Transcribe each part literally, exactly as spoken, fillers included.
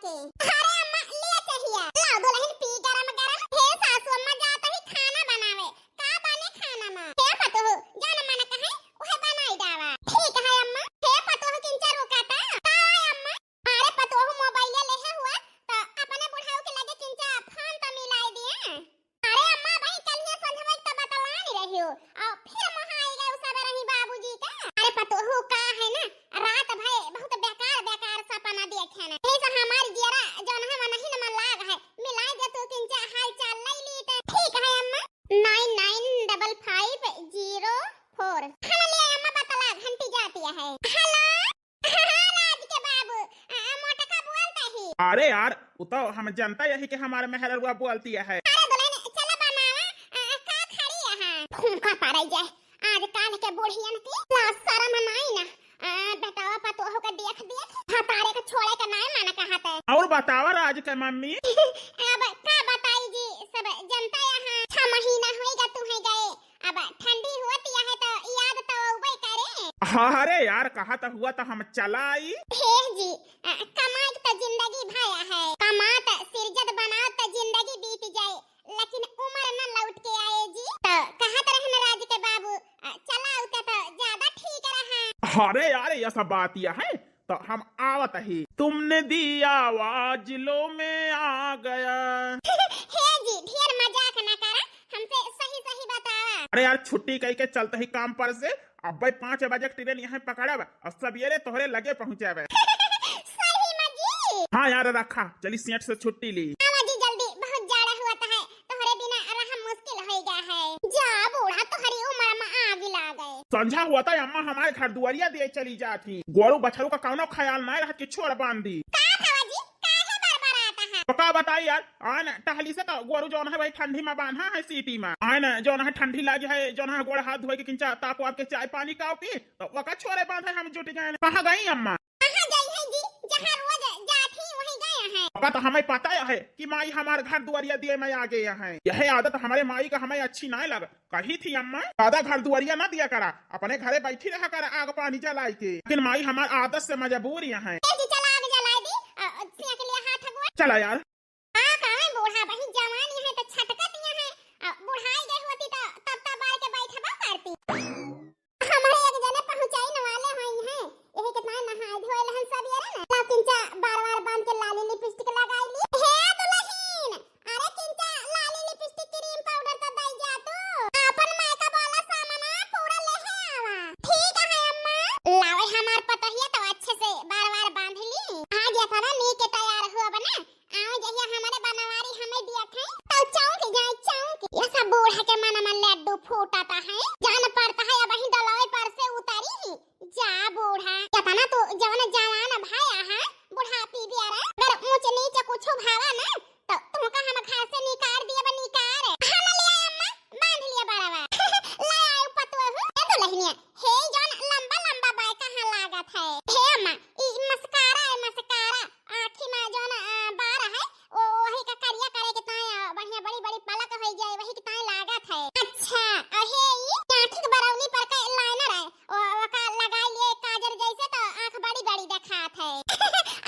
अरे अम्मा, ले चहिया। लाओ दुलहिन पी गरम गरम। हे सासू अम्मा, जात ही खाना बनावे। का बने खाना मा? हे पतोहू, जौन मन कहे, उहे बनाई डावा। ठीक है अम्मा। हे पतोहू, किंचा रुका ता। का है अम्मा? अरे पतोहू मोबाइल लेहे हुआ, त अपने बुढ़ऊ के लगे किंचा फोन त मिलाई दिया। अरे अम्मा, भाई कलिया संझवा के त बतलानी रहियो, और फिर मोहाई गए उ सब रही बाबूजी का। अरे पतोहू का है ना, रात भर बहुत बेकार बेकार सपना देखे ना, यही से हमार जियरा जौन है वो नहीं नमा लाग है। मिलाई दे तू किंचा हाल चाल लई ली ते। ठीक है अम्मा। Nine nine double five zero four। हाँ ले अम्मा, बतला, घंटी जाती है। हेलो। हाँ, राज के बाबू, आ, मोटका बोलता ही। अरे यार, वो तो हम जनता यही कि हमारे मेहररुआ बोलती है। अरे दुलहिन, चला बनावा, आ, का खड़ी है? फूंका पड़े जाए, आज काल के बुढ़ियन की लाज शरम नाई ना। आ, बेटावा पतोह के देख देख, भतारे के छोड़े के नाई मन कहत है। और बतावा राज के मम्मी। अब का बताई जी, सब जनता यहाँ छह महीना होइगा तुम्हें गए, अब ठंडी होती है तो याद तो अउबे करे। हाँ, अरे यार, कहा तो हुआ तो हम चला आई। हे जी, अ, कमाई तो जिंदगी भया है, कमात सिरजत बनात तो जिंदगी बीत जाए, लेकिन उम्र न लौट के आए जी। तो कहत रहन राज के बाबू, अ, चला आउते तो ज्यादा ठीक रहा। अरे यार, यह सब बात यह है, तो हम आवत ही। तुमने दी आवाज, लो मैं आ गया। हे जी, ढेर मजाक ना करा, हमसे सही सही बतावा। अरे यार, छुट्टी कई के चलत ही काम पर से, अब्बे पाँच बजे के ट्रेन यहाँ पकड़ब और सवेरे तोहरे लगे पहुँचावे। सही में जी? हाँ यार, रखा, चली सेठ से छुट्टी ली। आवा जी जल्दी, बहुत जाड़ा हुआ है, तोहरे बिना रहम मुश्किल होइगा है। जा बूढ़ा, तोहरी उम्र में आग लागे। संझा हुआ था अम्मा, हमारे घर दुआरिया दिए चली जात ही। गोरू बछरू का कौनो ख्याल नाई रहत कि छोड़ बांधी। का भवा जी, काहे बरबरात है? तो का बताई यार, आन टहली से तो गोरू जौन है वही ठंडी में बांधा है सीटी में। आन जौन है ठंडी लागी है, जौन है गोड़ हाथ धोए के किंचा ताप वाप के चाय पानी का पी, तो वका छोरे बांधे हम जुट गए। कहाँ गई अम्मा? कहाँ गई है जी? जहाँ रोज जात ही वहीं गए हैं। ओका तो हमें पता है कि माई हमार घर दुआरिया दिए में आ गए हैं। यह आदत हमारे माई का हमें अच्छी ना लग। कही थी अम्मा, ज्यादा घर दुआरिया ना दिया करा, अपने घरे बैठी रहा कर आग पानी जलाई के। लेकिन माई हमार आदत से मजबूर यहाँ है। ए जी, चला आग जलाई दी, अ, अ, सेक लिया हाथ गोड़। चला यार। का कहें बूढ़ा, बही जवान यहाँ तो छटकत यहाँ है, अ, बुढ़ाई गई होती तो तब तब बार के बैठबा करती। हमारे एक जने पहुँचाइन वाले होई हैं, यही कितना नहाए धोए लहन सब ये ना। लाओ किंचा बार बार बांध के लाली लिपस्टिक लगाई ली। हे दुलहिन, अरे किंचा लाली लिपस्टिक क्रीम पाउडर तो दई जा तू। आपन मायका वाला सामाना पूरा लेहे आवा। ठीक है अम्मा। लावे हमार पतोहिया तो अच्छे से बार बार बांध ली। आज इतना नीक तैयार हुआ बना। आओ जहिया हमारे बनवारी हमें दिया थे, तो चौंक जाए चौंक। ये सब बूढ़ा के मन में लड्डू फूटता है। जान पड़ता है अब ही डलावे पर से उतरी। जा बूढ़ा, कितना तू जवन जवान भाया है, बुढ़ापी दिया रे। अगर ऊंच नीच कुछ भावा ना, तो तुमका हम घर से निकाल दिए बा, निकाल। हाँ ना लिया अम्मा, बांध लिया बड़वा। ले आयो पतोहू। ए दुलहिनिया, हे जौन लंबा लंबा बाय कहाँ लागत है? हे अम्मा, ई मस्कारा है, मस्कारा। आँखी में जौन, अ, बार है, ओ, वही का करिया करे के ताई, अ, बढ़िया बड़ी बड़ी पलक होई जाए, वही के ताई लागत है। अच्छा, अ, हे ई आँखी के बरौनी पर का लाइनर है, ओ, ओका लगाई लिए काजर जैसे तो आँख बड़ी बड़ी देखात है।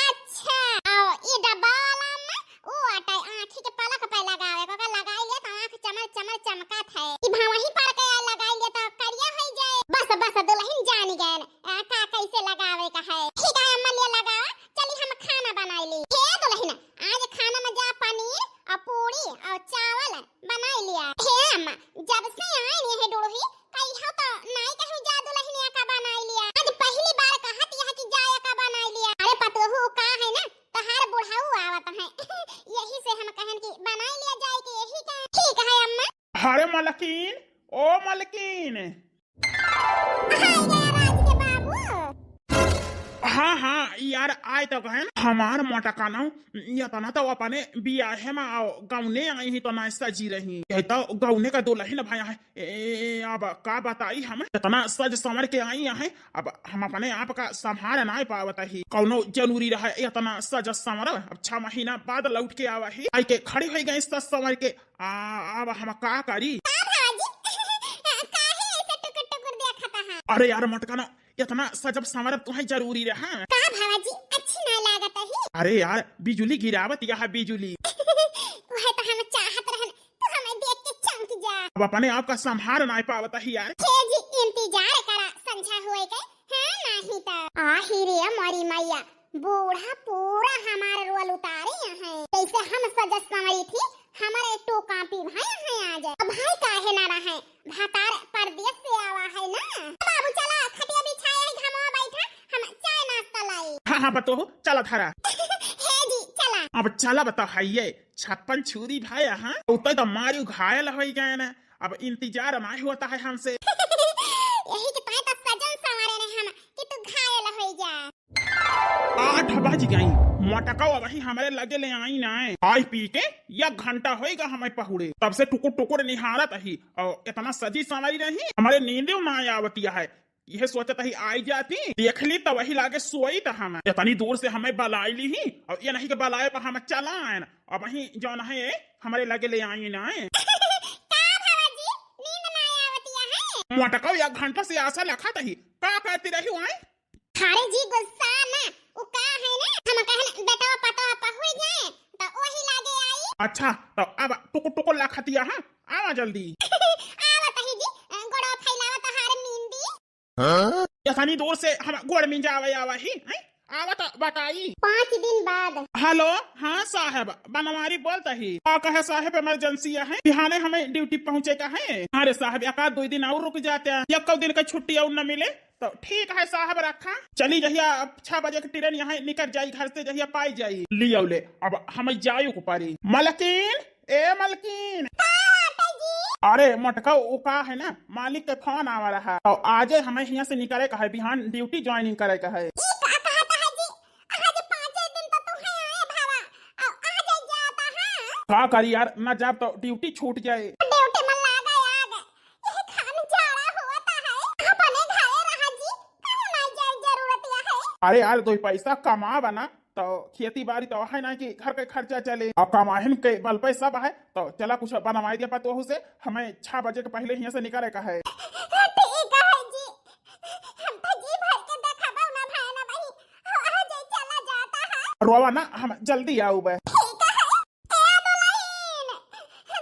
अच्छा, अ, ई डब्बा वाला अम्मा, ओ आटा आँखी के पलक पे लगावे, ओका लगाई लिए तो आँख चमर चमर चमकत है। ई भा वहीं पर के लगाई लिए तो करिया होई जाए। बस, बस, दुलहिन जानी गए। आ, का कैसे लगावे का है? ठीक है अम्मा, ले लगावा, चली हम खाना बनाई ली। हे दुलहिन, आज खाना में जा पनीर और पूरी और चावल बनाई लिया। हे अम्मा, जब से आई नहीं है डुड़ही, कहियो तो नाई कहू जा दुलहिनिया का बनाई लिया। आज पहली बार कहत यह कि जाए का बनाई लिया। अरे पतोहू का है ना, तहार बुढ़ऊ आवत है। यही से हम कहन कि बनाई लिया जाए के यही का। ठीक है अम्मा। अरे मलकिन, ओ मलकिन। हाय गया राज के बाबू। हाँ, हाँ, यार, आए तो गए ना। हमार मोटका ना, ये तो ना तो अपने बियाहे में आओ, गौने आई ही तो ना सजी रही। ये तो गौने का दुलहिन भया है। ए, अब का बताई हम, इतना सज संवर के आई है, अब हम अपने आप का संभाल ना पावत ही। कौनो जरूरी रहे इतना सज संवर, अब छह महीना बाद लौट के आवा ही। आई के खड़ी हो गई सज संवर के, आ, अब हम का करी? का भाजी? काहे ऐसे टुकुर टुकुर देखत हा? अरे यार मोटका ना, इतना सजब संवरब तुहे जरूरी रहा? का भाजी, अच्छी ना लागत ही? अरे यार, बिजुली गिरावत यह बिजुली। वह तो हम चाहत रहन, तू हमें देख के चमक जा। अब अपने आप का संभार नाय पावत ही यार। हे जी, इंतजार करा, संझा होए के, हाँ, नाही तो। आही रे मोरी मैया, बूढ़ा पूरा हमार रोल उतारे हैं। जैसे हम सजत संवरी थी, हमारे टू कॉपी भाई हैं आज। अब भाई काहे ना रहे, भतार परदेस से आवा है ना। बाबू चला, खटिया बिछाए है, घमवा बैठा, हम चाय नाश्ता लाई। हाँ, हाँ, पतोहू, चला धरा। हे जी, चला। अब चला बता है ये, छप्पन छुरी भाई, हाँ? उतै तो मारी घायल होइ गए ना। अब इंतजार नाय होत है हमसे। यही के तय तो सजन संवारे ने हम कि तू घायल होइ जा। आठ बज गई, मोटका अबही हमरे लगे ले आई ना। खाई पी के एक घंटा होइगा हमें पहुड़े, तब से टुकुर टुकुर निहारत ही और इतना सजी संवरी रही, हमरे नींदे ना आवतिया है। यह सोचत ही आई जाती, देख ली तो वही लागे सोई तो हम इतनी दूर से हमें बलाई ली ही और ये नहीं के बलाए पर हम चला आए ना। अबही जौन है हमरे लगे ले आई ना। का भवा जी, नींद ना आवतिया है? मोटका एक घंटा से आशा लखात ही, का करती रही हो, आए? अरे जी गुस्सा ना, उ का है ना, हम कहन बेटवा पतवा पहुई जाए तो वही लागे आई। अच्छा, तो अब टुकुर टुकुर लखतिया, हाँ? आवा जल्दी। आवत ही जी, गोड़वा फैलावत हार मींदी। हाँ? इतनी दूर से हम गोड़ मिंजावे आवा ही, हैं? आवा तो बताई। पाँच दिन बाद। हेलो, हाँ साहब, बनवारी बोलत ही। का कहे साहब, इमरजेंसी है, बिहाने हमें ड्यूटी पहुँचे का है। अरे साहब, एक आध दो दिन और रुक जाते हैं, एक दिन का छुट्टी और न मिले। तो ठीक है साहब, रखा। चली जहिया अब छह बजे के ट्रेन यहाँ निकल जाई घर से, जहिया पाई जाई। लियो ले, अब हमें जायु को पारी। मलकिन, ए मलकिन। का बाटे जी? अरे मोटका, वो का है ना, मालिक के फोन आवा रहा। और आजे हमें यहाँ से निकले का है, बिहान ड्यूटी ज्वाइनिंग करे का है। ई का कहता है जी? आज पाँचे दिन तो तू है आए भावा, और आज जाता है। का करी यार, ना जाब तो ड्यूटी छूट जाए। ड्यूटी में लागा आग। यह खान जाड़ा होता है, अपने घरे रहा जी, कहूँ ना जाए जरूरत या है। अरे यार, दो पैसा कमाब ना, तो खेती बाड़ी तो है ना कि घर के खर्चा चले, और कमाहिन के बल पे सब है, तो चला कुछ बनवाई दे पतोहू से, हमें छह बजे के पहले यहाँ से निकले का है। ठीक है जी, हम तो जी भर के देखबो ना भाई ना बहिन, हो आ जाए चला जाता है। रोवा ना, हम जल्दी आउबे। ठीक है। ए दुलहिन,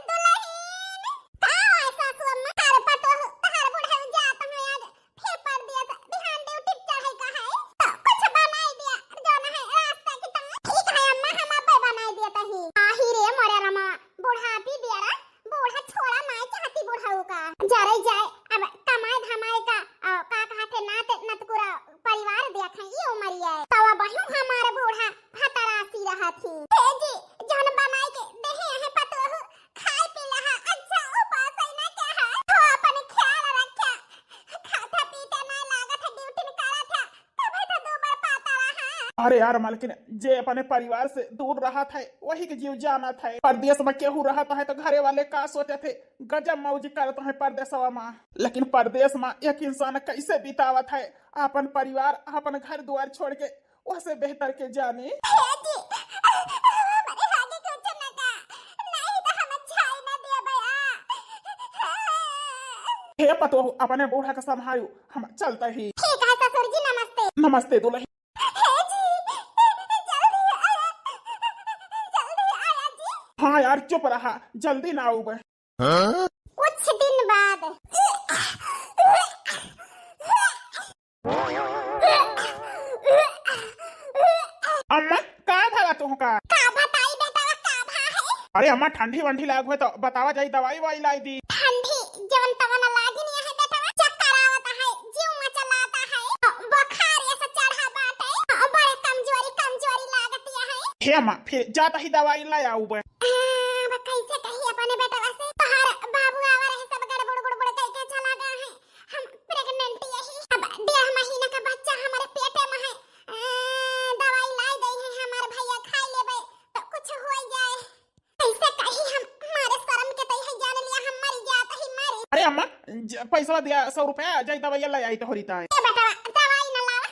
दुलहिन, का है सासु अम्मा? तार पतोह, तार बुढ़ऊ जात हैं आज, फिर परदेस, बिहान ड्यूटी चढ़े का है, तो कुछ बनाई दिया, जौन है रास्ता की तंग। ठीक है अम्मा, हम अब्बे बनाई दिया तही। आही रे मोरे रमा, बुढ़ापी दिया रा, बूढ़ा छोड़ा नाय चाहती बुढ़ऊ का। जरे जाए, अब कमाए धमाए का, अ, का कहत है, नात नतकुरा परिवार देखे, ई उमरिया है। तब अबहू हमार बूढ़ा भतरासी रहत ही। हे जी, जौन बनाई के देहे हैं पतोहू, खाए पी लहा, अच्छा उपास है ना क्या है? तो अपन ख्याल रख्या, खाता पीता ना लागत है, ड्यूटी में करत है, तबे तो दो बार पाता रहा। अरे यार मालकिन, जे अपने परिवार से दूर रहत है, वही के जीव जानत है। परदेस में केहू रहत है तो घरे वाले का सोचत है, गजब मौज करत है परदेसवा में। लेकिन परदेस में एक इंसान कैसे बितावत है अपन परिवार, अपन घर दुआर छोड़ के, वहसे बेहतर के जाने। हे जी, हमारे आगे कुछ न का, नहीं तो हम छाई न दिया बया। हे पतोहू, अपने बूढ़ा के संभालू, हम चलते ही। ठीक है ससुर जी, नमस्ते। नमस्ते दुलही। हे जी, जल्दी आया, जल्दी आया जी। हाँ यार, चुप रहा, जल्दी ना आउबे। हाँ? कुछ दिन बाद। अम्मा, का भवा तुहका? का बताई बेटवा, का भा है? अरे अम्मा, ठंडी वंडी लाग हुए तो बतावा जाई, दवाई ववाई लाई दी। ठंडी जवन तवन लागी नहीं है बेटवा, चक्कर आवत है, जीव मचलाता है, बुखार ऐसा चढ़ा बाटे, बड़े कमजोरी कमजोरी लागतिया है। हे अम्मा, फिर जाता ही दवाई ला आउबे। आ, अब कैसे कही अपने बेटवा से, तोहार बाबू आवा रहे, सब गड़बड़ गुड़बड़ करके चला गया है। हम प्रेग्नेंट यही, अब डेढ़ महीना का बच्चा हमारे पेटे में है। आ, दवाई लाई गई है, हमारे भैया खाई लेबे तो कुछ हो जाए। कैसे कही हम, मारे शर्म के तई है, जान लिया हम मरी जात ही मरी। अरे अम्मा, ज-, पैसा दिया, सौ रुपया, जाई दवाई ला आई तो होरी ताई। ए बेटवा, दवाई न लावा,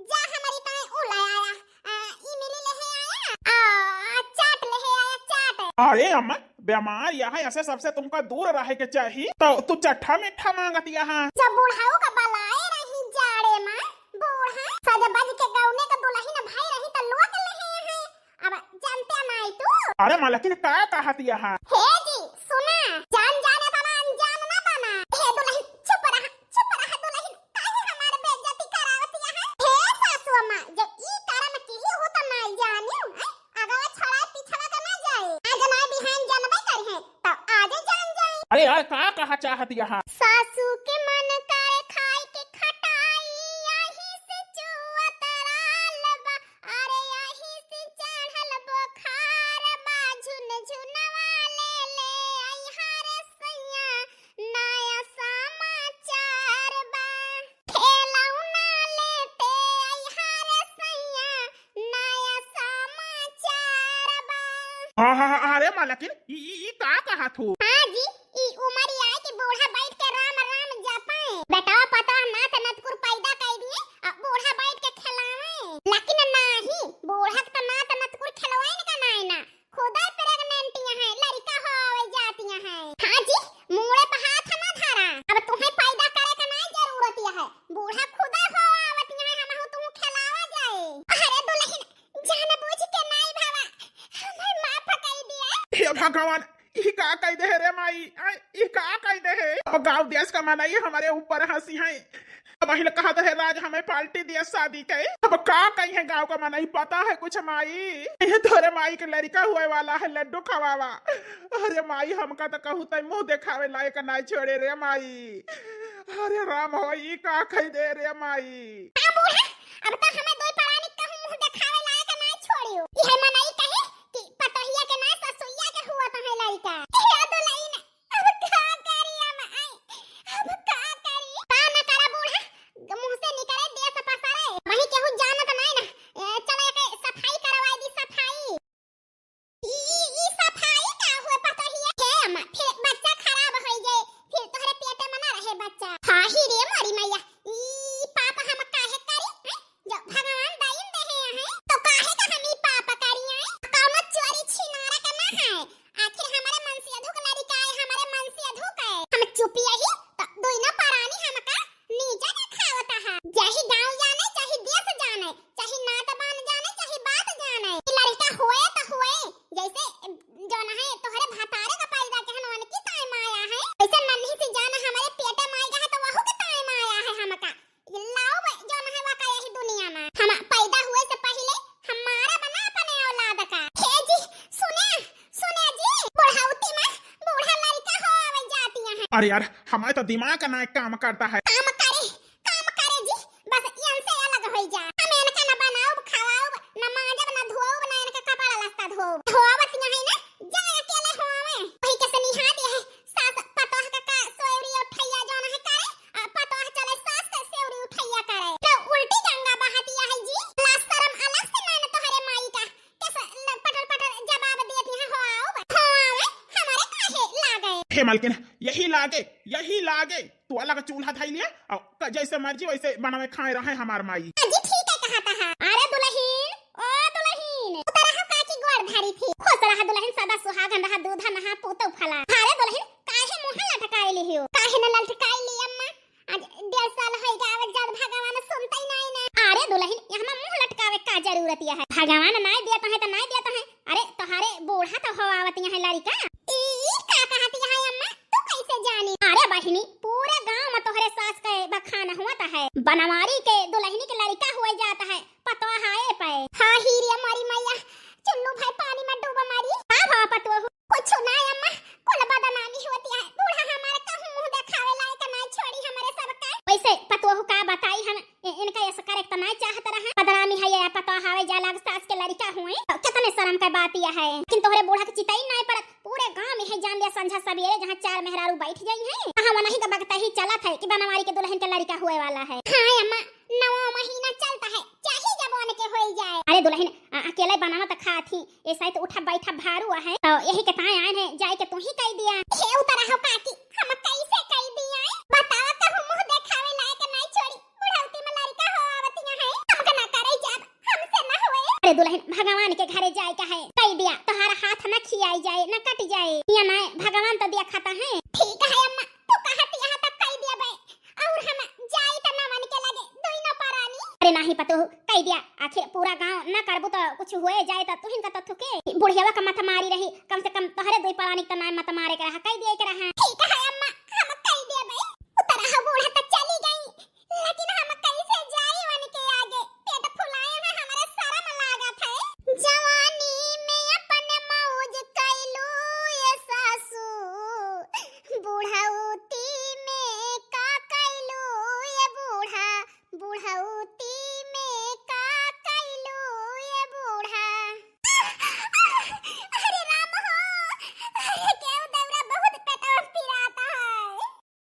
जा हमारी ताई ऊ ले आया। आ, इमली ले है आया, आ, चाट ले है आया, चाट। अरे अम्मा, बीमार यहाँ ऐसे सबसे तुमका दूर रहे के चाही, तो तू चट्ठा मीठा मांगत यहाँ। जब बुढ़ाऊ का बलाए रही जाड़े में, बूढ़ा सज बज के गौने का दुलही न भाई रही तो लोग ले है यहाँ। अरे मलकिन, का कहतिया है? हे जी, सुना, जान जाने वाला अनजान ना बना। हे दुलहिन, चुप रहा, चुप रहा दुलहिन, काहे हमार बेइज्जती करावतिया है? हे सासू अम्मा, जब ई करम की हो त नाई जानियो, हैं? अगवा छोड़ा पीछवा का ना जाए। आज ना बिहान जानबे करिहे, तब आज जान जाए। अरे यार, का कहा चाहतिया है? सासू के मन करे खाए के खटाई, यही से चुअत राल बा। अरे यही से चढ़ल बोखार बा, झुनझुनवा ले ले अइहा रे सैया, नया समाचार बा। खेलौना लेते अइहा रे सैया, नया समाचार बा। हाँ, हाँ, हाँ, अरे मलकिन, ई, ई, ई का कहत हो? हाँ जी, ई उमर आए कि बूढ़ा बैठ के राम राम जपे। बेटवा पतोह नात नतकुर पैदा कइ दिए, अब बूढ़ा बैठ के खेलावे। लेकिन नाही, बूढ़ा के तो नात नतकुर खेलवाइन का नाई ना, खुदे pregnant है, लड़का हो आवे जातिया है। हाँ जी, मूड़े पे हाथ ना धरा, अब तुम्हें पैदा करे का नाई जरूरत है, बूढ़ा खुदे हो आवतिया है, हमहू तुहू खेलावा जाए। अरे दुलहिन, जानबूझ के नाई भावा, हमें माफ कइ दिया। हे भगवान, ई का कइ दे रे माई, आ, ई का कइ दे हे? अब गाँव देश का मनई हमरे ऊपर हँसी है। अब अहिल कहा दे राज हमें पार्टी दिया शादी के। अब का कही है गाँव का मनई, पता है कुछ माई? ये तोरे माई के लड़का हुए वाला है, लड्डू खवावा। अरे माई, हमका तो कहू तई मुँह देखावे लायक नाई छोड़े रे माई। अरे राम हो, ई का कइ दे रे माई? हाँ बूढ़ा, अब तो हमें दोई परानी कहूँ मुँह देखावे लायक नाई छोड़ियो। इहे मनई कहे कि पतोहिया के ना ससुइया के हुआ तो है लड़का। हे दुलहिन, अब का करी हम आई? अब का करी? का न करा बूढ़ा, मुँह से निकले देश पसरे। वही केहू जानत नाई ना। ए, चला एके सफाई करवाई दी, सफाई। ई, ई, ई सफाई का हुए पतोहिया? हे अम्मा, फिर बच्चा खराब होइ जाए, फिर तोहरे पेटे में ना रहे बच्चा। हाँ ही रे मोरी मैया, ई पाप हम काहे करी? हैं? जो भगवान दइन देहे हैं, तो काहे का हम ई पाप करी हैं? कौनो चोरी छिनारा का ना है। आखिर हमारे मनसेधू के लड़िका है, हमारे मनसेधू का है। हम चुप यही, तो दुइनो परानी हमका नीचा देखावत है। चाहे गाँव जाने, चाहे देश जाने, चाहे नात बान जाने, चाहे बात जाने। ई लड़िका होए तो होए, जैसे जौन है तोहरे भतारे का पैदा के हन, उनकी ताई माया है, वैसे नन्ही सी जान हमारे पेटे माई का है, तो वहू के ताई माया है हमका। लाओ बे, जौन है वा का यही दुनिया में। हम पैदा हुए से पहिले हम मारब ना अपने औलाद का। हे जी, सुने, सुने जी, बुढ़ौती में बूढ़ा लड़िका हो आवे जातिया है। अरे यार, हमारे तो दिमाग ना काम करता है। काम करे, काम करे जी, बस इनसे अलग होइ जा। हम इनका न बनाउब, खवाउब, न मांजब, न धोउब, न इनका कपड़ा लत्ता धोउब। धोवत यही ना, जा अकेले होवे। वही के सनिहा दे है, सास पतोह का, का सेवरी उठैया जौन है करे, आ पतोह चले सास के सेवरी उठैया करे। तो उल्टी गंगा बहतिया है जी। ला शरम अलग से नैन तोहरे माई का। कैसे ल-, पटर पटर जवाब देती है, हो आओ, हो आवे, हमारे काहे लागे? हे मालकिन, यही लागे, यही लागे। तू अलग चूल्हा धई लिया और क-, जैसे मर्जी वैसे बनावे खाए रहे हमार माई। हाँ जी, ठीक है कहा था। अरे दुलहिन, ओ दुलहिन, खुश रहा काकी गोड़ धरी थी। खुश रहा दुलहिन, सदा सुहागन रहा, दूधा नहा पूतो फला। अरे दुलहिन, काहे मुँह लटकाए ली हो? काहे न लटकाए ली अम्मा? आज डेढ़ साल होई गया, आवत जात भगवान सुनतई नाई ना। अरे दुलहिन, यहाँ मुँह लटकावे का जरूरत है? भगवान नाई देत है तो नाई देत है। अरे तोहरे बूढ़ा तो हो आवत यहाँ लड़िका। ई, ई का कहत यहाँ अम्मा? तू कैसे जानी? अरे बहिनी, पूरे गाँव में तोहरे सास के बखान होत है। बनवारी के दुलहिनी के लड़िका हुए जात है, पतोह आए पे। हाँ ही रे हमारी मैया, चुन्नू भाई पानी में डूब मरी। का भवा पतोह? कुछ ना अम्मा, कुल बदनामी होती है। बूढ़ा हमारे कहूँ मुँह देखावे लायक ना छोड़ी हमारे सबका। वैसे पतोह का बताई हम, इ-, इनका ऐसा करे तो ना चाहत रहा। बदनामी है ये पतोह आवे जा लाग सास के लड़िका हुए। तो कितने शर्म का बात यह है। लेकिन तोहरे बूढ़ा के चिताई ना पड़त। पूरे गाँव में है जान लिया संझा सबेरे जहाँ चार मेहरारू बैठ जाई हैं, वहाँ वही का बगता ही चलत है कि बनवारी के दुलहिन के लड़िका हुए वाला है। हाँ अम्मा, नवा महीना चलता है, चाहे जब उनके होई जाए। अरे दुलहिन, अ-, अकेले बनावत खात ही, ऐसा ही तो उठा बैठा भारू है, तो यही के ताए आए हैं, जाए के तू ही कह दिया। हे उतरा हो काकी, हम कैसे कह दिया है? बतावा कहूँ मुँह देखावे लायक नहीं छोड़ी, बुढ़ौती में लड़िका हो आवतिया है, हमका ना करे जाब, हमसे ना होए। अरे दुलहिन, भगवान के घरे जाए का है, कह दिया, तोहार हाथ ना खियाई जाए, ना कट जाए, या ना भगवान तो दिया खाता है। ठीक है अम्मा, तू कहत यहाँ तक कह दिया बे। और हम जाई त नवन के लगे, दुइनो परानी। अरे नाही पतोह, कह दिया, आखिर पूरा गांव न करबू तो कुछ हुए जाए तो तुहिन का तो के बुढ़ियावा का मत मारी रही, कम से कम तोहरे दुई परानी के त नाय मत मारे के रहा, कहि दिए के रहा। ठीक है अम्मा, हम कहि देबे। उतरा हो बूढ़ा त चली गई, लेकिन हम कैसे जाई उनके आगे? पेट फुलाए हैं, हमरे शरम लागत है। जवानी में अपन मौज कैलू ये सासू, बुढ़ौती में का कैलू ये बूढ़ा, बुढ़ौती में का कैलू ये बूढ़ा। अरे राम हो, अरे केहू देवरा बहुत पेटवा पिराता है।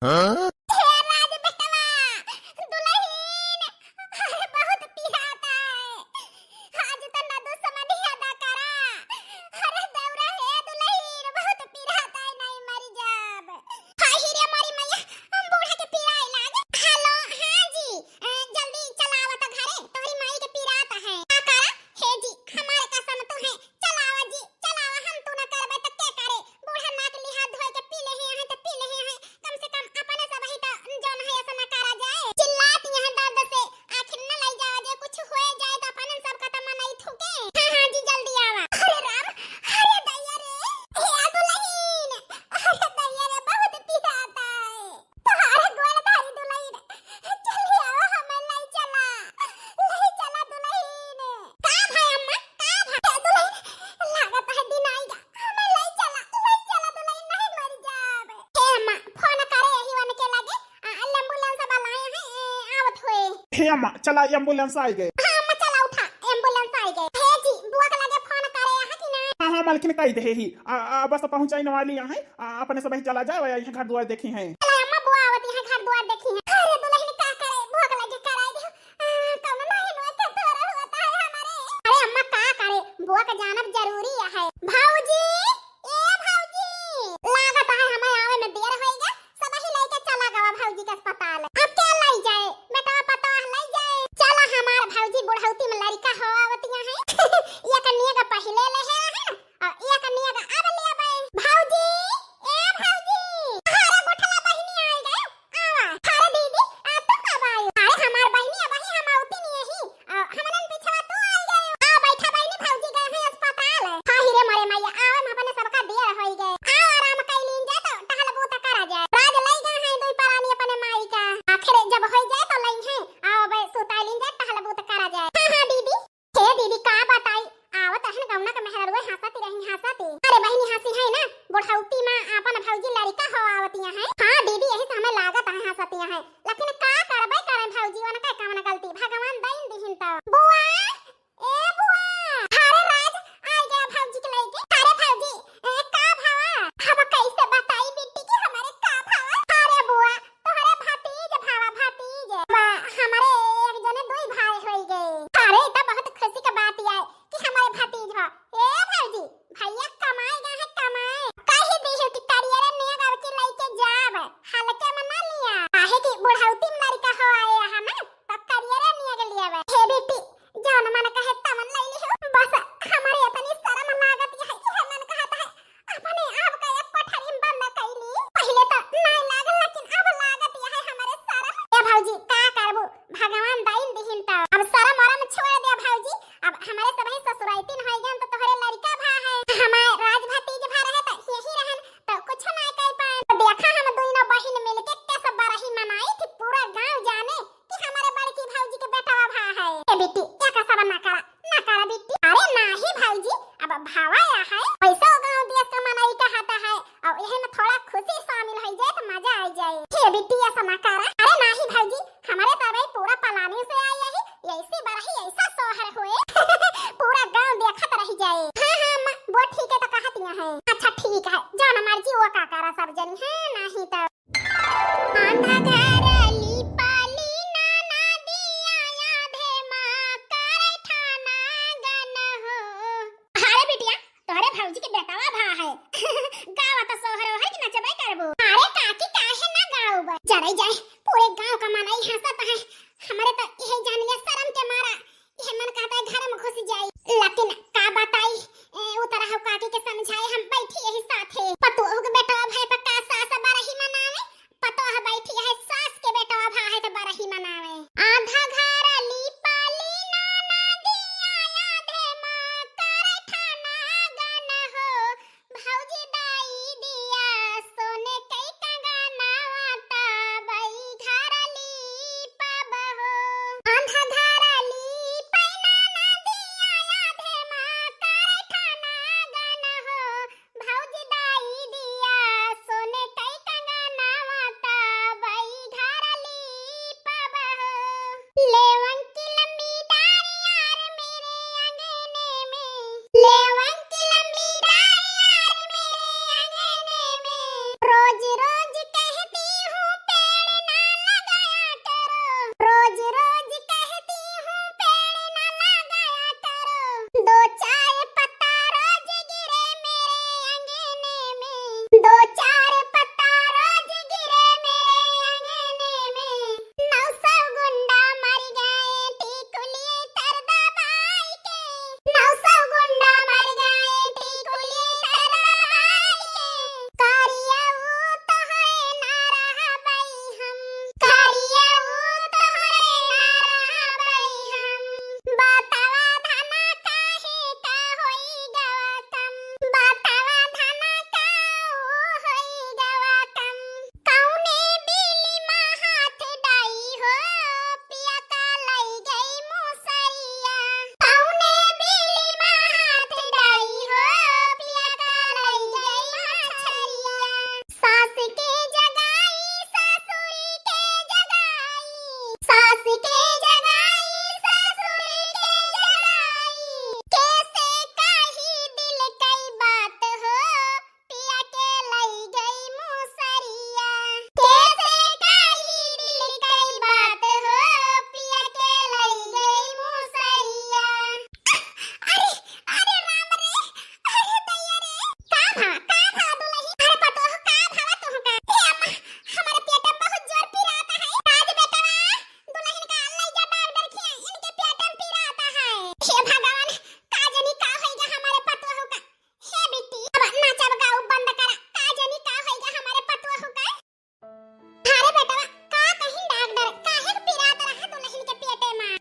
हाँ? हे राज बेटवा, दुलहिन, अरे बहुत पिराता है। आज तो ना दो समधिया दा करा। अरे देवरा हे दुलहिन, बहुत पिराता है, नहीं मर जाब। हाय रे मोरी मैया, हम बूढ़ा के पिराए लाग। हेलो, हाँ जी, अ, जल्दी चला आवत घरे, तोहरी माई के पिरात है। का करा? हे जी, हमारे कसम तो है, चलावा जी, चलावा, हम तू न करबे त के करे? बूढ़ा नाक लिहा धोए के पी लेहे हैं, त पी लेहे हैं, कम से कम अपने सब ही तो जौन है ऐसा न करा जाए। चिल्लात यहाँ दर्द से, आखिर न लई जावा जे, कुछ होए जाए त अपन सब का त मनई थूके। हाँ, हाँ जी, जल्दी आवा। अरे राम, अरे दैया रे, हे दुलहिन, अरे दैया रे, बहुत पिराता है। तोहार गोड़ धरी दुलहिन, जल्दी आवा, हमें लई चला, लई चला दुलहिन। का भाई अम्मा, का भाई? ए दुलहिन, लागत है दिन आइगा, हमें लई चला, लई चला दुलहिन, नहीं मर जाबे। हे अम्मा, फोन करे यही वन के लगे, आ, एम्बुलेंस वाला आए हैं, ए, आवत हुए। हे अम्मा, चला एम्बुलेंस आई गए। हाँ अम्मा, चला उठा, एम्बुलेंस आई गए। हे जी, बुआ के लगे फोन करे यहाँ कि ना? हाँ, हाँ, मालकिन कहि देहे ही। आ, आ, बस पहुँचाइन वाली यहाँ है। आ, अपने सब ही चला जाए, वही घर दुआर देखी हैं। चला अम्मा, बुआ आवत यहाँ घर दुआर देखी हैं। अरे दुलहिन का करे, बुआ के लगे कराई दे। आ, कौनो नहीं नो के तोरा होता है हमारे। अरे अम्मा का करे, बुआ के जानब जरूरी है। भौजी, ए भौजी, लागत है हमें आवे में देर होइगा। सबही लइके चला गवा भौजी के अस्पताल। अब के लई जाए? बेटवा पतोह लई जाए। चला हमार भौजी बुढ़ौती में लड़िका हो आवतिया है। एक नियग पहिले लेहे है और एक नियग अब लेबे। भौजी, ए भौजी, अरे गोठला बहिनी आई गए। आवा। अरे दीदी, आ तू कब आयो? अरे हमार बहिनी अबही हम आवती नहीं ही। आ, हमनन पिछवा तू आई गयो। आ, बैठा बहिनी, भौजी गए हैं अस्पताल। हाँ, ही रे मोरे मैया, आवे में अपने सबका देर होई गए। आओ, आराम कई लीन जाए तो टहल बूत करा जाए। राज लई गए हैं दुई परानी अपने माई का। आखिर जब होई जाए तो लई हैं। आओ, अबे सुताई लीन जाए, टहल बूत करा जाए। हाँ, हाँ, दीदी। हे दीदी, का बताई, आवत रहन गौना के मेहररुए हंसती रही, हंसती। अरे बहिनी, हंसी है ना, बुढ़ौती में आपन भौजी लड़िका हो आवतिया है। हाँ दीदी, यही से हमें लागत है हंसतिया है। लेकिन का करबे करे भौजी, उनका कौन गलती, भगवान दइन दिहिन तो। बुआ, ए बुआ, अरे राज, आ गया भौजी के लइके। अरे भौजी, ए, का भावा? हम कैसे बताई बिट्टी कि हमारे का भावा? अरे बुआ, तोहरे भतीज भावा, भतीज। बा, हमारे एक जने दुई भाई होई गए। अरे, ई तो बहुत खुशी के बात है कि हमारे भतीज हो। ए भौजी, भैया कमाए गए हैं, कमाए। कही दी है कि करियर में अब की लइके जाब, हल्के में ना लिया। काहे कि बुढ़ौती में लड़िका हो आए हैं ना, तो करियर में के लिए आवे। हे बेटी, जौन मन कहे तवन लई लिहो। बस हमारे इतनी शर्म लागत है कि मन कहत है अपने आप का एक कोठरी में बंद कइली। पहिले तो नाय लागल, लेकिन अब लागत है हमारे शर्म। ए भौजी, का करबू, भगवान दइन दिहिन तो। अब शर्म वरम छोड़ दे भौजी, अब हमारे सबही ससुराइतिन होई गए तो तोहरे लड़िका भा है, हमारे राज भतीज भा रहे तो यही रहन तो कुछ ना कर पाए। तो देखा हम दोनों बहिन मिलके कैसे बरही मनाई थी, पूरा गांव जाने कि हमारे बड़की भौजी के बेटवा भा है। ए बिट्टी, एक सब ना करा, ना करा बिट्टी। अरे नाही भौजी, अब भावा या है, पैसा गांव देश का मनई कहता है, और यही में थोड़ा खुशी शामिल हो जाए तो मजा आ जाए। हे बिट्टी, ऐसा ना करा। अरे नाही भौजी, हमारे तो भाई पूरा planning से आई यही, ऐसी बरही ऐसा सोहर हुए, पूरा गांव देखत रह जाए। हाँ, हाँ, अम्मा, वो ठीक है तो कहतिया है। अच्छा ठीक है, जौन मर्जी वो का करा सब जनी है, नाही तो। आधा घर लीपा लीना ना दिया, आधे माँ करे ठाना गन हो। अरे बिटिया, तोहरे भौजी के बेटवा भा है। गावा तो सोहर ओहर के नचबे करबो। अरे काकी, काहे ना गाउब? जरई जाए, पूरे गांव का मनई हंसत है। हमारे तो यही जान लिया शर्म के मारा, यह मन कहता है घर में घुस जाई। लेकिन का बताई, ए, उतरा हो काकी के समझाए हम बैठी यही साथे। पतोह के बेटवा भा है, पर का सास बरही मनावे? पतोह बैठी है, सास के बेटवा भा है तो बरही मनावे। आधा घर लीपा लीना ना दिया, आधे माँ करे ठाना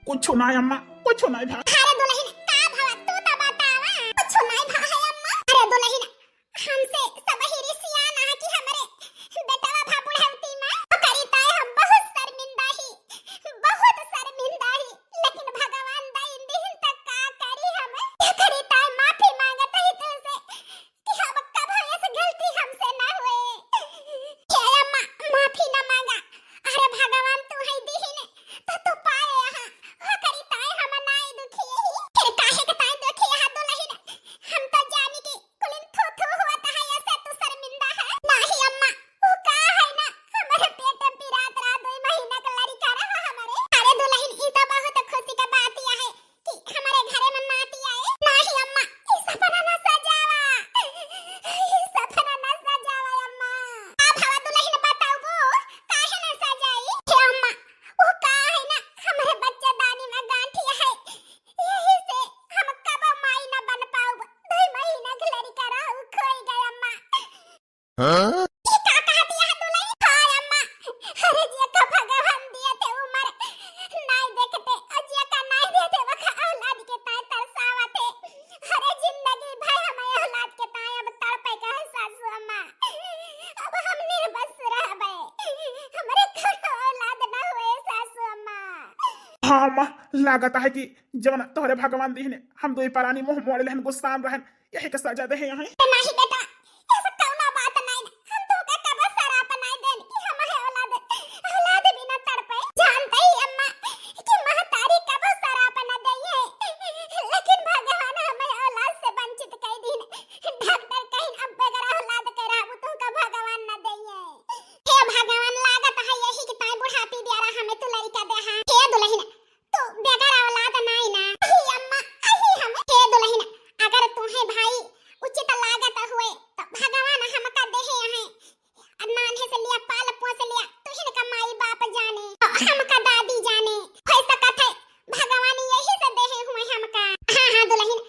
कुछ नाहीं अम्मा, कुछ नाहीं भा। अरे दुलहिन, का भवा, तू त बतावा। कुछ नाहीं भा है अम्मा। अरे दुलहिन, हमसे सब ही रिसियान है कि हमरे बेटवा भा बुढ़ौती में। ओकरी ताई हम बहुत शर्मिंदा ही, बहुत शर्मिंदा ही, लेकिन भगवान दइन दिहिन त का करी हम। ओकरी ताई माफी मांगत ही तुमसे कि अब कबो ऐसे गलती हमसे ना होए। हे अम्मा, माफी ना मांगा। अरे भगवान तू है दिहिन, तो तू पाए यहाँ। ओकरी ताई हम नाई दुखी ही। फिर काहे के ताई दुखी यहाँ दुलहिन? हम तो जानी कि कुलिन थू थू हुआ तो है, ऐसे तू शर्मिंदा है। नाही अम्मा, वो का है ना, हमारे पेट में पिरात रहा, दो महीना का लड़का रहा हमारे। अरे दुलहिन, ई तो बहुत खुशी का बात या है कि हमारे घरे में नाती आए। नाही अम्मा, ई सपना ना सजावा, ई सपना ना सजावा अम्मा। अब हवा दुलहिन बताओ वो काहे ना सजाई? हे अम्मा, वो का है ना, हमारे बच्चेदानी में गांठिया है, यही से हम कबो माई ना बन पाउब। दो महीना के लड़का रहा, उ खोई गए अम्मा। हाँ? ई का कहत या दुलहिन? हाय अम्मा, अरे जेका भगवान दिए थे उमर नाई देखते, और जेका नाई देते वका औलाद के ताई तरसावत है। अरे जिंदगी भर हमें औलाद के ताई अब तड़पे का है सासू अम्मा। अब हम निर्बस रहबे, हमरे कोनो औलाद ना हुए सासू अम्मा। हाँ अम्मा, लागत है कि जवन तोहरे भगवान दिहने, हम दुई परानी मुंह मोड़ लेहन, गुस्सान रहन, यही के सजा देहे यहाँ। नाही बेटा, ऐसा कौनो बात नाही। हम तोहका कबो सराप नाही देन कि हमारे औलाद, औलाद बिना तड़पे। जानते ही अम्मा कि महतारी कबो सराप न देइए, लेकिन भगवान हमें औलाद से वंचित कर दीन। डॉक्टर कहिन अब बगैर औलाद के रहबू तोहका भगवान न देइए। हे भगवान, लागत है यही कि ताई बुढ़ापी द्वारा हमें तू लड़का देहा। हे दुलहिन, तो बेगर औलाद नाई ना। अही अम्मा, अही हम। हे दुलहिन, अगर तुहे भाई उचित लागत हुए, तो भगवान हमका देहे हैं। नान्हे से लिया, पाल पोस लिया, तुहिन का माई बाप जाने, हमका दादी जाने। हो सकत है, भगवान यही से देहे हुए हमका। हाँ, हाँ, दुलहिन,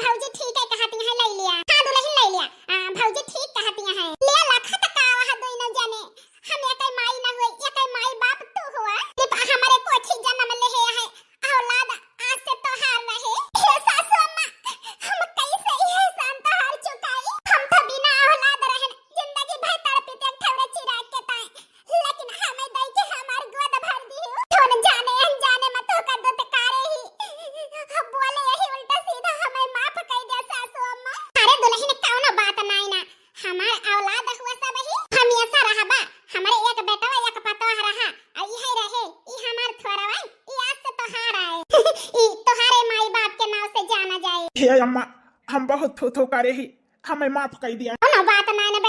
भौजी ठीक है कहती हैं, ले लिया। हाँ, दुलहिन, ले लिया। आ, भौजी ठीक कहती हैं। ले लखत का वह दोनों जाने। हम एकै माई न हुए, एकै माई बाप तू हुआ। सिर्फ हमरे कोखी जन्म लेहे है, औलाद आज से तोहार रहे। हे सासू अम्मा, हम कैसे ई एहसान तोहार चुकाई? हम तो बिना औलाद रहन जिंदगी भर तड़पी थे, ठौरे चिराग के ताई। लेकिन हमें दई के हमार गोद भर दिहू। कौन जाने अनजाने में तोहका दुत्कारे ही। बोले यही उल्टा सीधा, हमें माफ कई दे सासू अम्मा। अरे दुलहिन, कौनो बात नाई ना, हमार औलाद हुआ सब ही, हमेशा रहबा। हमरे एक बेटवा, एक पतोह रहा, और इहे रहे, ई हमार थोरवा, ई आज से तोहार आए। ई तोहारे माई बाप के नाव से जाना जाए। हे अम्मा, हम बहुत थू थू करे ही, हमें माफ कई दिया। कौनो बात नाई ना